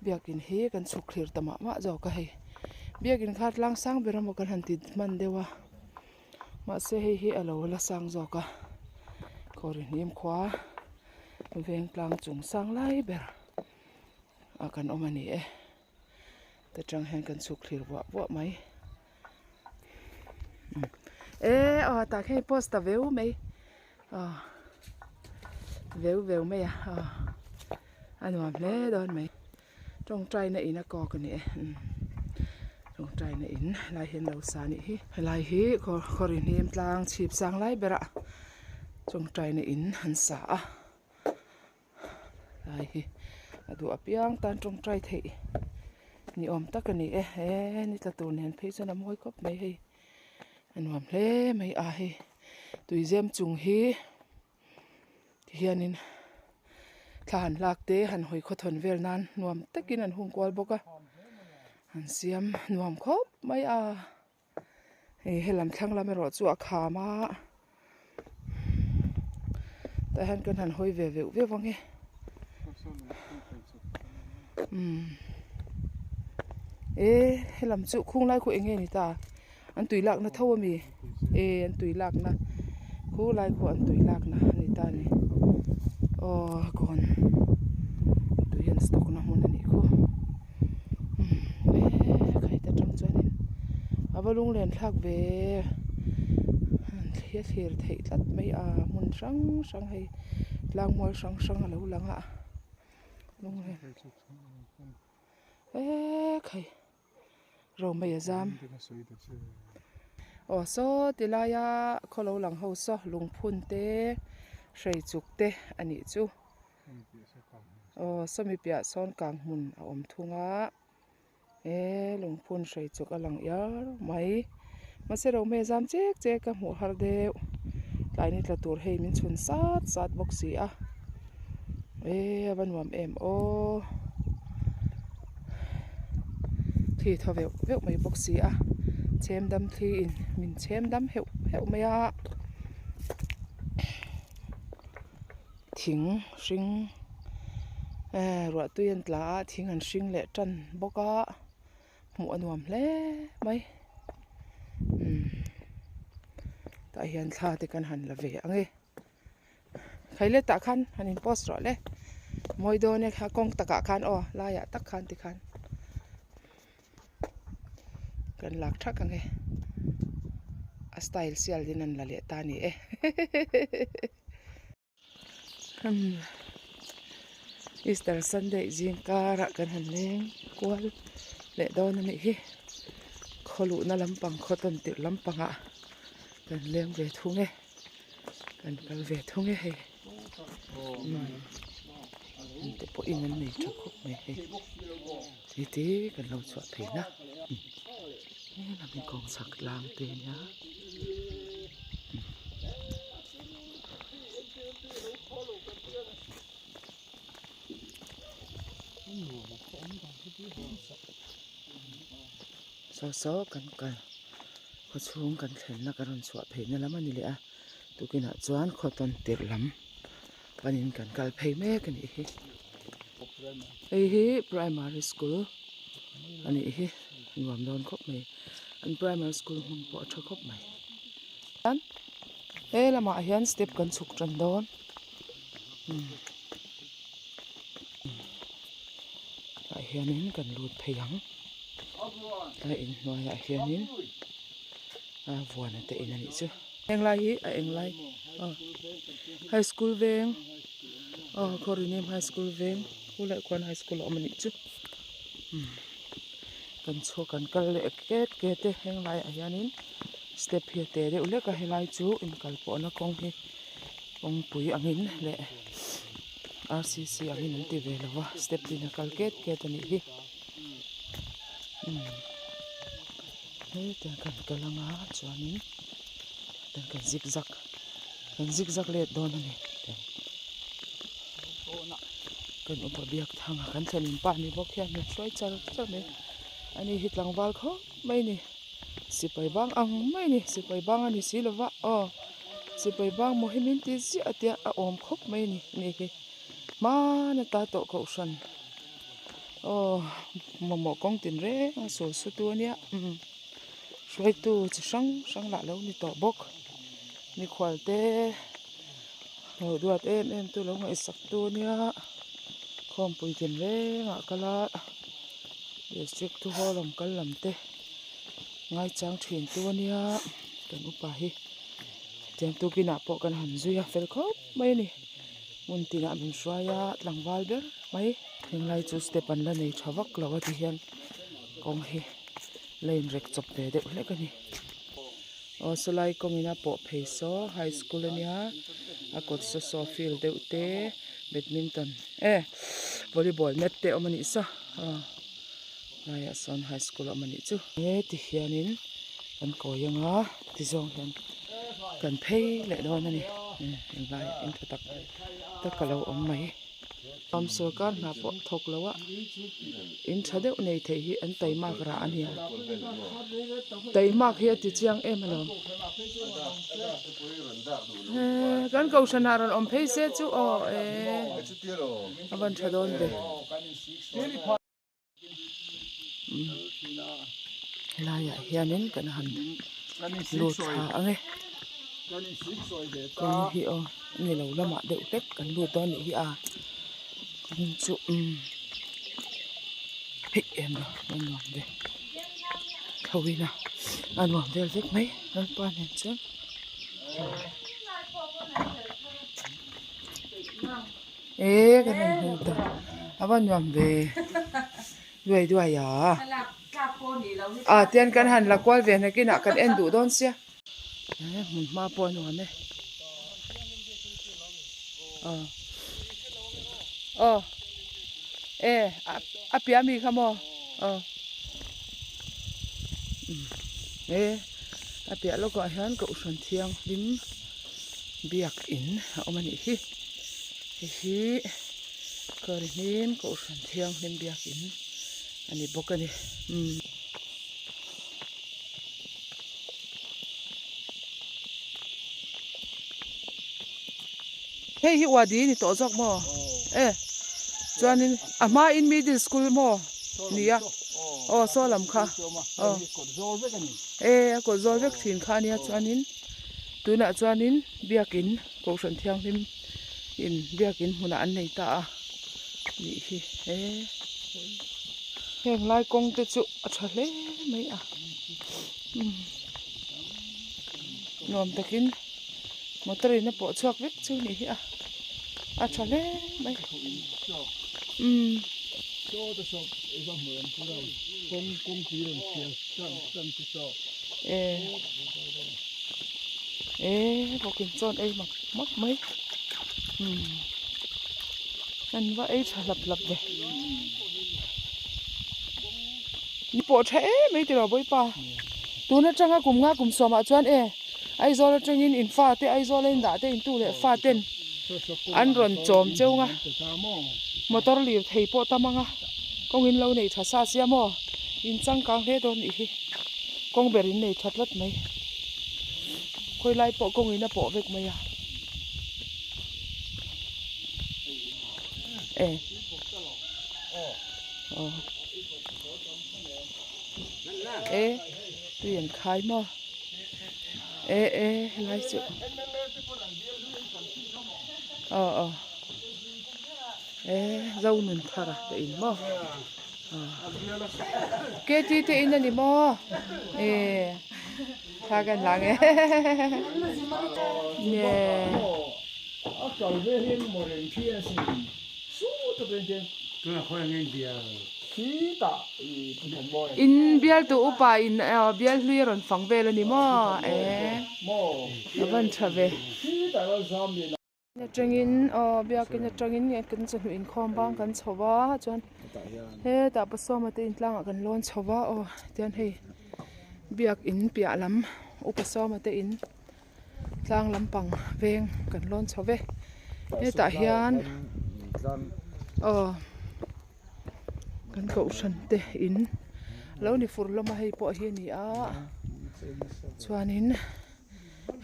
A: biakin hi kan chhuk thlir ta mah mah zawk a hei biakin kha tlang sang ber emaw kan han ti hman deuh a mahse hei hi a lo la sang zawk a kawr hnim khua veng tlang chung sang lai ber a kan awm a ni e ta tang hian kan chhuk thlir buah buah mai e aw tah khian post ta veu mai aw veu veu mai a aw a nuam hle dawn mai tawngtai na in a kawk a ni e tawngtai na in helai hi an lo sa anih hi helai hi khaw hnim tlang chhip sang lai berah tawngtai na in an sa a. Lai hi a duh apiang tan tawngtai theih ni awm tak a ni e he ni tla tur nen phei chuan a mawi khawp mai hei a nuam hle mai a hei tuizem chung hi tihianin thla han lak te han hawi khawthawn vel nan nuam takin an hung kual bawk a an siam nuam khawp mai a. Hei helam thlang lam erawh chu a kham a tah hian kan han hawi ve veuh veuh ang e umm e helam chu khung lai khu eng nge ni ta an tui lakna tho a mi e an tui lakna khu lai khu an tui lakna a ni ta a ni aw kawn tui an stock na hmun a nih khu. Khaite atang chuanin a va lunglen thlak ve thli a thlir theih tlat mai a hmun hrang hrang hei tlang mual hrang hrang a lo lang a lunglen eee khai romei a zam aw saw ti laia khaw lo lang ho saw lungphun te hreichuk te a nih chu. Aw sawmi piah sawn kang hmun a awm thung a he lungphun hrei chuk a lang iar mai mahse romei a zam chek chek a hmuh har deuh tlai ni tla tur hei min chhun sat sat bawk si a e a va nuam em aw thli thaw veuh veuh mai bawk si a chhem dam thli in min chhem dam heuh heuh mai a. Thing hring eh ruah tui an tla a thing an hring leh tan bawk a hmuh a nuam hle mai umm tah hian thla te kan han la ve ang e khai let tah khan han in post rawh le mawi dawn e kha kawng takah khan aw laiah tak khan tikhan kan lak thak ang e a style sial din an la leh ta a ni e. Easter Sunday zing karah kan han leng kual leh dawn a nih hi khaw luhna lampang khaw tawn tirh lampangah kan leng ve thung e kan kal ve thung e hei umm te pawh in an nei tha khawp mai hei ti te kan lo chhuah phei na helam hi kawng chhak tlang te a nia. Saw saw kan kal khaw chhung kan thlenna ka rawn chhuah pheihna lam a ni leh a tukinah chuan khaw tawn tirh lam panin kan kal phei mek a nih hi hei hi primary school a nih hi nuam dawn khawp mai an primary school hmun pawh a tha khawp mai. He lamah hian step kan chhuk tan dawn tah hianin kan lut phei ang tlai inhnuaiah hianin a vuana te in a nih chu englai hi a englai aw high school veng aw khawrihnim high school veng khulaiah khuan high school a awm a nih chu kan chhuak kan kal leh ket ket e heng laiah hianin step hi a te deuh hlek a helai chu inkal pawhna kawng hi kawngpui angin leh. RCC angin an ti ve lo va step tin a kal ket ket a nih hi umm hetiang kan kal anga chuanin tiang kan zig zag kan zig zag let dawn a ni kan upa biak thang a kan thlen in pa ni bawk hian min hruai char char mai ani hi tlangval khawp mai a ni sipai bang ang mai a ni sipai bang a ni si lova aw. Sipai bang maw hi min ti ziah a tia a awm khawp mai a ni ni hi hman ata tawh kohhran aw mamawh kawng tin reng a sawi su tu ania umm hruaitu chi hrang hrang lah lo ni tawh bawk mikhual te lo duat em em tu lo ngaihsak tu ania khawmpui tin rengah kal a district thu haw lam kal lam te ngaichang thin tu ania kan upa hi. Tiang tukinah pawh kan han zui a fel khawp mai a ni hmun tinah min hruai a tlangval ber mai henglai chu step an la nei tha vak lo a ti hian kawng hi la inrek chawp ve deuh hlek a ni aw sawlai kawngin a pawh phei saw high school a nia a kawt saw saw field deuh te badminton eh volleyball net te awm a nih saw aw laiah sawn high school a awm a nih chu he ti hianin. Kan kawi anga ti zawng hian kan phei leh dawn a ni englai in tha tak tak a lo awm mai am sorkar hna pawh thawk lo a in tha deuh nei thei hi an taimak rah a nia taimak hi a ti chiang em alawm kan kohhran ah rawn awm phei se chu aw e a van tha dawn ve. Helaiah hianin kan han lut thla ang e kawng hi aw ni lo lamah deuh hlek kan lut dawn anih hi a kawng chu umm hei em lo a nuam ve tho ila a nuam vel vek mai lalpa nen chuan. E kan rawn hmu ta a va nuam ve duai duai a a tian kan han la kual ve nakinah kan en duh dawn sia e hmun hma pawh a nuam e aw aw e a piah ami kha maw aw e a piah lawkah hian kohhran thianghlim. Biakin a awm a nih hi hei hi kawr hnim kohhran thianghlim biakin a ni bawk a ni umm. Hei hi uadi a ni tawh zawk maw e chuanin a hmain middle school maw nia aw saw lam kha aw e a kawt zawl vek thin kha a nia chuanin. Tunah chuanin biakin Kohhran Thianghlim in biakin hmunah an nei ta a nih hi he heng lai kawng te chu a tha hle mai a nuam takin motor in a pawh chhuak vek chu nih hi a a tha hle mai umm. E bawkin chuan ei mak mak mai umm an va ei tha hlap hlap ve ni pawh tha em mai tiraw bawipa tun atanga kum nga kum sawmah chuan e Aizawl atangin in fa te Aizawl a in dah te in tu leh fa ten an rawn chawm cheu nga motor lir thei pawh tam anga kawng in lo nei tha sa sia maw in changkang hle dawn nih hi. Kawng ber in nei tha tlat mai. Khawi lai pawh kawng in a pawh vek mai a. E. Aw. E tui an khai maw. E e helai chu. Aw aw. E zo nun thar a te in maw. Kt te in a ni maw e thla kan la nge nge in bial tu upa in bial hlui a rawn fang vel a ni maw e a van tha ve. Atangin aw biakin atangin nge kan chawhnu inkhawm bang kan chho va chuan hetah pasawma te intlangah kan lawn chho va aw tian hei biakin piah lam upa sawma te in tlang lampang veng kan lawn chho ve hetah hian aw kan kohhran te in lo ni fur hlawm a hei pawh hi a ni a chuanin.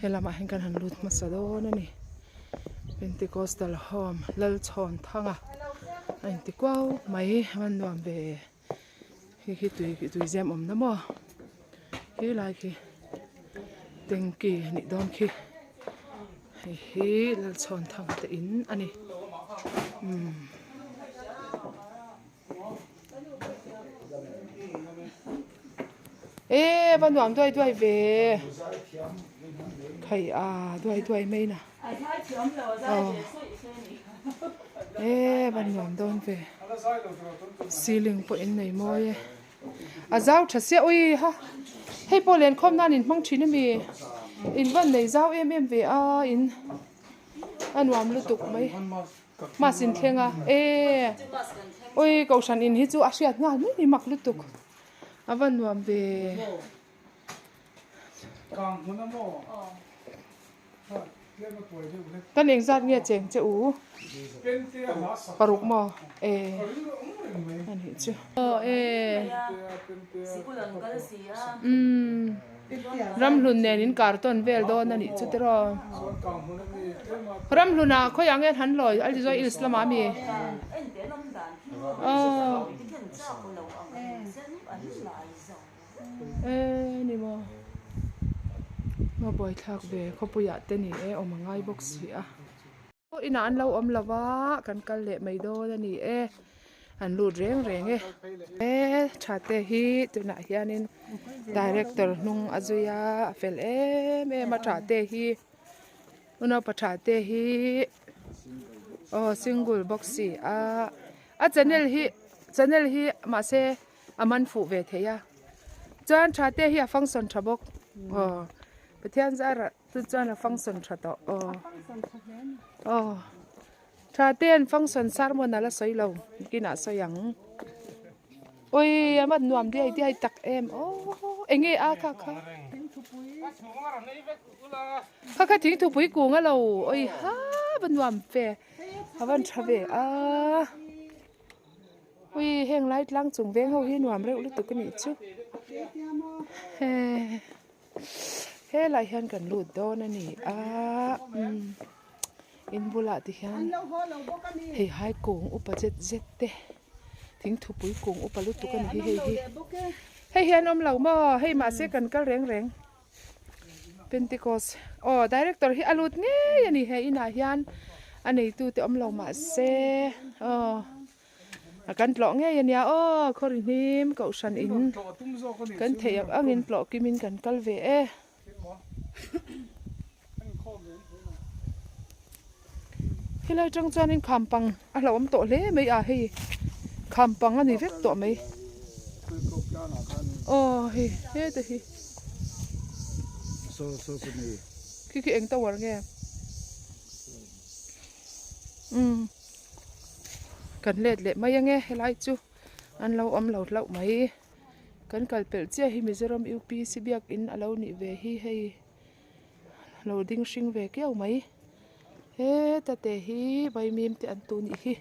A: He lamah hian kan han lut hmasa dawn a ni Pentecostal home Lalchhawn thanga a inti kuau mai a van nuam ve hei hi tui tui zem awmna maw helai khi tanky a nih dawn khi hei hi Lalchhawn thanga te in a ni umm. E va nuam duai duai ve khai a duai duai mai na e va nuam dawn ve ceiling pawh in nei mawi e a zau tha sia ui ha hei pawh lenkhawm nan in hmang thin ami in van nei zau em em ve a in a nuam lutuk mai. Mass in thleng a e ui kohhran in hi chu a hriat nghal mai ni mak lutuk a va nuam ve. Kan engzat nge cheng che u paruk maw e a nih chu aw e umm. Ramhlun nen in kar tawn vel dawn a nih chu tiraw. Ramhlun ah khawiah nge han lawi a ti zawi East lamah ami? Aw E ni maw Maw buaithlak ve khawpuiah te ni e awm a ngai bawk si a. Inah an lo awm lo va, kan kal leh mai dawn a ni e, an lut reng reng e. He tha te hi tunah hianin director hnung a zui a, a fel em em a tha te hi unaupa tha te hi aw single bawk si a, a channel hi channel hi mahse a man fuh ve thei a, chuan tha te hi a function tha bawk aw Pathian zarah. Chu chuan a function tha tawh aw aw tha te an function sermon a la sawi lo kinah sawi ang ui a man nuam diai diai tak em aw eng nge a kha kha kha kha thing thupui kung a lo ui ha va nuam ve a van tha ve a ui heng lai tlang chung veng ho hi nuam reuh lutuk a nih chu he. Helai hian kan lut dawn a ni a umm in bulah te hian hei hai kung upa zet zet te thing thupui kung upa lutuk a ni hi hei hi hei hian awm lo maw hei mahse kan kal reng reng Pentecost aw director hi a lut ngei a ni he inah hian a neitu te awm lo mahse aw. A kan tlawh ngei a nia aw khawri hnim kohhran in kan theih ang angin tlawh kimin kan kal ve e. Helai atang chuanin khampang a hlauhawm tawh hle mai a hei khampang a ni vek tawh mai aw hei heta hi khi khi eng tower nge umm. Kan let leh mai ange helai chu an lo awm lo hlauh mai kan kal pelh chiah hi Mizoram UPC biakin a lo nih ve hi hei lo ding hring ve kiau mai heta te hi vaimim te an tu nih hi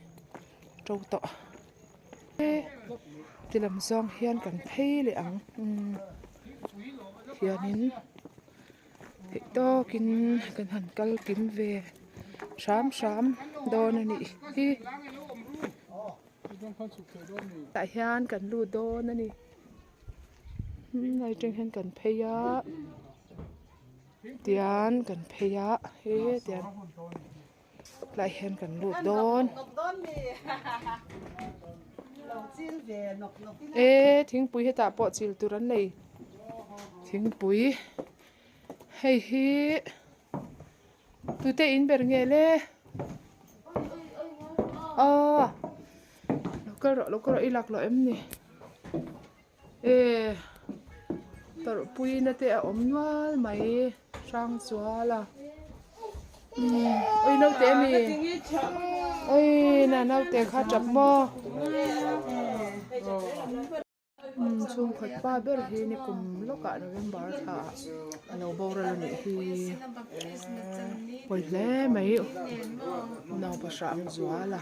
A: to tawh e ti lam zawng hian kan phei leh ang umm hianin. Theih tawkin kan han kal kim ve hram hram dawn a nih hi tah hian kan lut dawn a ni hei atang hian kan phei a tian kan phei a he tian tlaiah hian kan lut dawn e thingpui hetah pawh chil tur an nei thingpui hei hi tute in ber nge le aw lo kal rawh lo kal rawh i lak loh em ni e tawrhpui na te a awm nual mai hrang chual a. Oi naute ami oi na naute kha tap maw. Chhungkhat pa ber hi ni kum lawkah November thla ah a lo boral a nih hi pawi hle mai naupa hrang zual a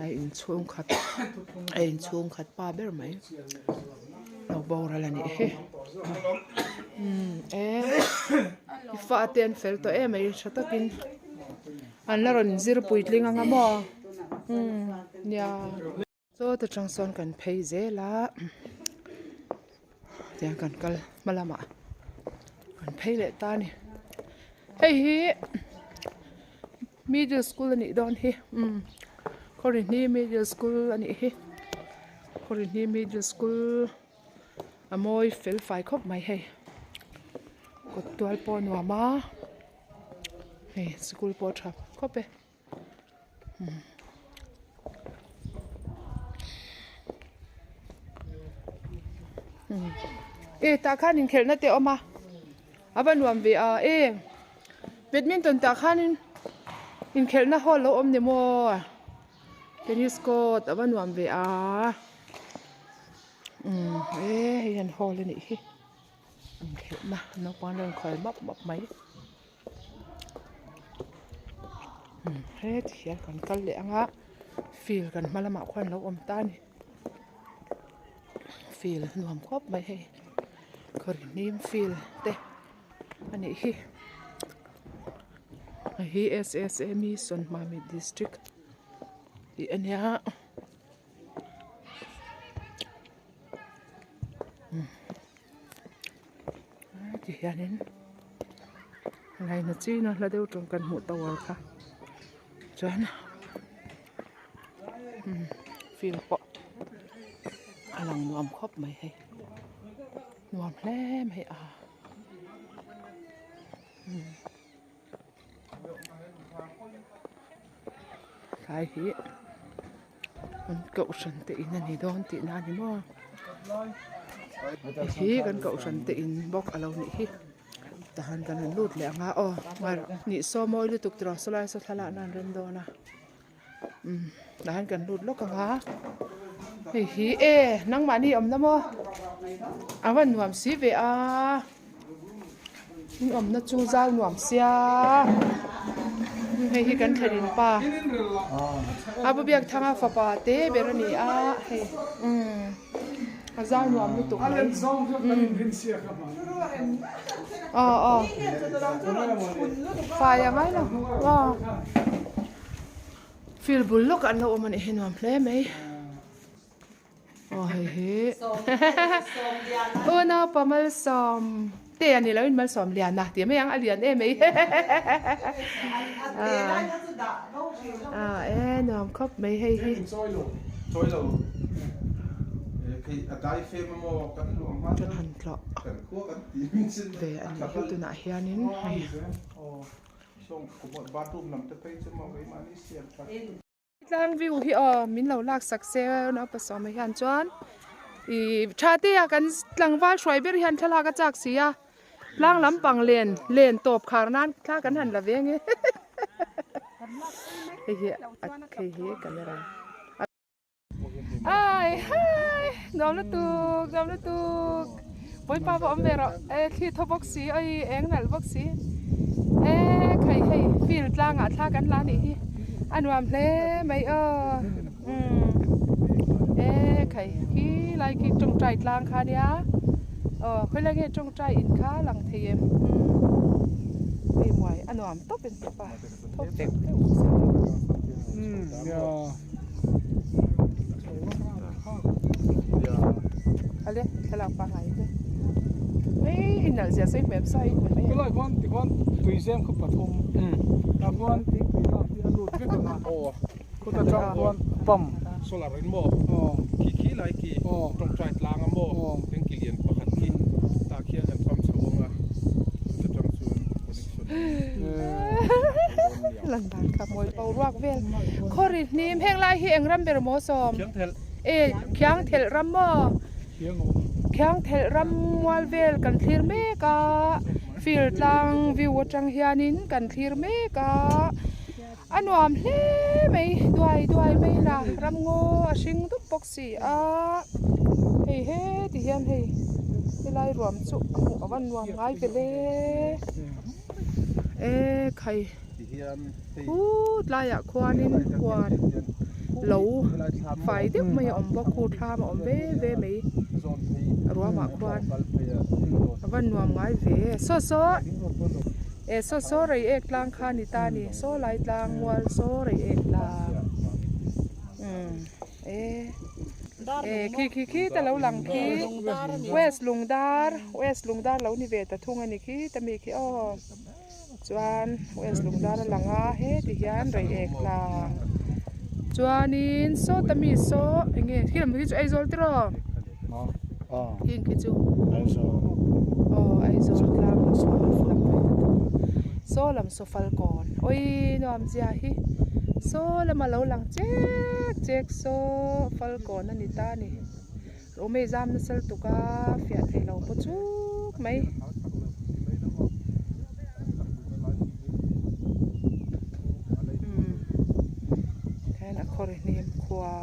A: a inchhungkhat a inchhungkhat pa ber mai lo boral a nih hi e i fate an fel tawh em mai tha takin an la rawn zir puitling anga maw nia. Chaw te tang sawn kan phei zel a tiang kan kal hma lamah kan phei leh ta a ni hei hi middle school a nih dawn hi umm khawrihni middle school a nih hi khawrihni middle school a mawi fel fai khawp mai hei kawt tual pawh a nuam a hei school pawh a tha khawp e. E tah khan inkhelhna te a awm a a va nuam ve a e badminton tah khanin inkhelhna hall lo awm ni maw tennis court a va nuam ve a umm e hei hian hall a nih hi inkhelhna naupang an rawn khawi map map mai. Heti hian kan kal leh ang a field kan hma lamah khuan a lo awm ta a ni field nuam khawp mai hei khawri hnim field te a nih hi hei hi S S A mission Mamit district tih a nia. Ti hianin laina china hla deuh tawng kan hmuh tower kha chuan field pawh a lang nuam khawp mai hei nuam hle mai a. Tlai hi an kohhran te in a ni dawn tih na a ni maw hei hi kan kohhran te in bawk a lo nih hi tahan kan han lut leh ang a aw nih saw mawi lutuk tiraw sawlai saw thlalak na an rem dawn a umm tahan kan lut lawk ang a hei hi e nangmahni awmna maw a va nuam si ve a. In awmna chu zau nuam sia hei hi kan thlenin pa a pu Biakthanga fapa te ber a ni a hei umm a zau nuam lutuk mai aw aw fai a ngai lo aw field bul lawkah an lo awm a nih hi nuam hle mai. Aw hei hi unaupa malsawm te a ni lo in malsawm lian a tih mai ang a lian em mai a e nuam khawp mai hei hi kan han tlawh ve a nih hi tunah hianin hei. Tlang view hi aw min lo lak sak se naupa sawma hian chuan ih tha te a kan tlangval hruai ber hian thlalak a chak si a tlang lampang len len tawp khar nan thla kan han la ve ange hei hi a hei hi camera ai hai nuam lutuk nuam lutuk Bawipa pawh awm ve rawh e thli thaw bawk si oi eng nalh bawk si e khai hei field tlangah thla kan la nih hi a nuam hle mai aw umm e khai khi lai khi tawngtai tlang kha nia aw khawilai nge tawngtai in kha lang thei em umm hei muai a nuam tawp in tawp a thaw feuh feuh bawk sia Ale thlalak pangai te ei in nalh zia sawi hmel sa in hmel mai
D: Helai khuan tikhuan tuizem khu pathum tah khuan thingpui lak hi a lut vek ang a khuta tang khuan pump
E: solar in maw khi khi lai khi tawngtai tlang a maw tanki lian pakhat khi tah khian an pump chho ang a chuta tang chuan connection
A: Lan dan kha mawi bo ruak vel khawri hnim heng lai hi eng ram ber maw sawm e khiang thelh ram maw khiang thelh ram mual vel kan thlir mek a. Field tlang view atang hianin kan thlir mek a, a nuam hle mai duai duai mai la ramngaw a hring dup bawk si a, hei he ti hian hei helai ruam chu a hmuh a va nuam ngai ve le e khai khu tlaiah khuanin huan lo fai deuh mai a awm bawk khu thlam a awm ve ve mai ruamah khuan a va nuam ngai ve saw saw e saw saw rei ek tlang kha a ni ta a ni saw lai tlang mual saw rei ek tlang umm e e khi khi khi ta lo lang khi west lungdar west lungdar lo ni ve ta thung a ni khi ta mi khi aw. Chuan west lungdar a lang a heti hian reiek tlang chuanin sawta mi saw eng nge khi lam hi chu Aizawl tiraw heng khi chu aw Aizawl tlang lam saw lam saw falkawn awii nuam zia hi saw lama lo lang chek chek saw falkawn a ni ta a ni. Awmei zam nasa lutuk a fiah thei lo pawh chuk mai. Hian a khawr hnim khua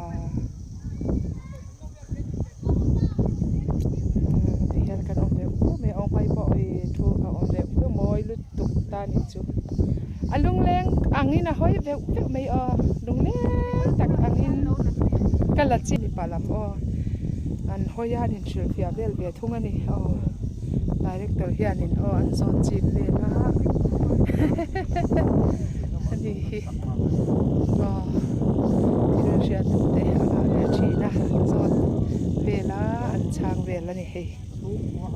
A: ti hian kan awm deuh khum mai a awmhmai pawh ih thu a awm deuh khum mawi lutuk ta ni chu a lungleng angin a hawi veuh veuh mai aw lungleng tak angin ka la chi mipa lam aw. An hawi a an inhrilhfiah vel ve thung a ni aw director hianin aw an zawn chik vel a ani hi aw thil hriat duh te a ngah leh thin a an zawn vel a an chhang vel a ni hei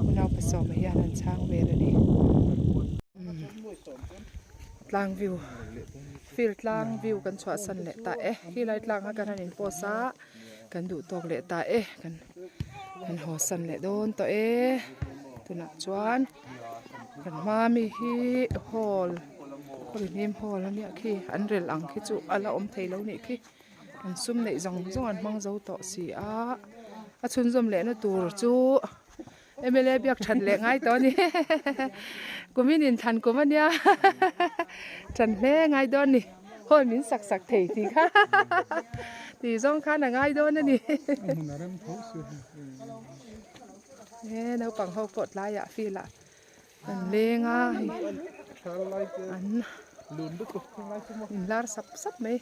A: unaupa sawma hian an chhang vel a ni. Tlang view field tlang view kan chhuahsan leh ta e khilai tlang kha kan han in post a. Kan duh tawk leh ta e kan kan haw san leh dawn tawh e tunah chuan kan hma mi hi hall khawlihnim hall a nia khi an rel ang khi chu a la awm thei lo nih khi an sum neih zawng zawng an hmang zo tawh si a a chhunzawm leh na tur chu M_L_A biak that leh ngai tawh a ni kumin inthlan kum a nia than hle ngai dawn a ni hall min sak sak thei tih kha tih zawng khan a ngai dawn a ni he naupang ho pawh tlaiah field ah an leng a hei an inlar sap sap mai.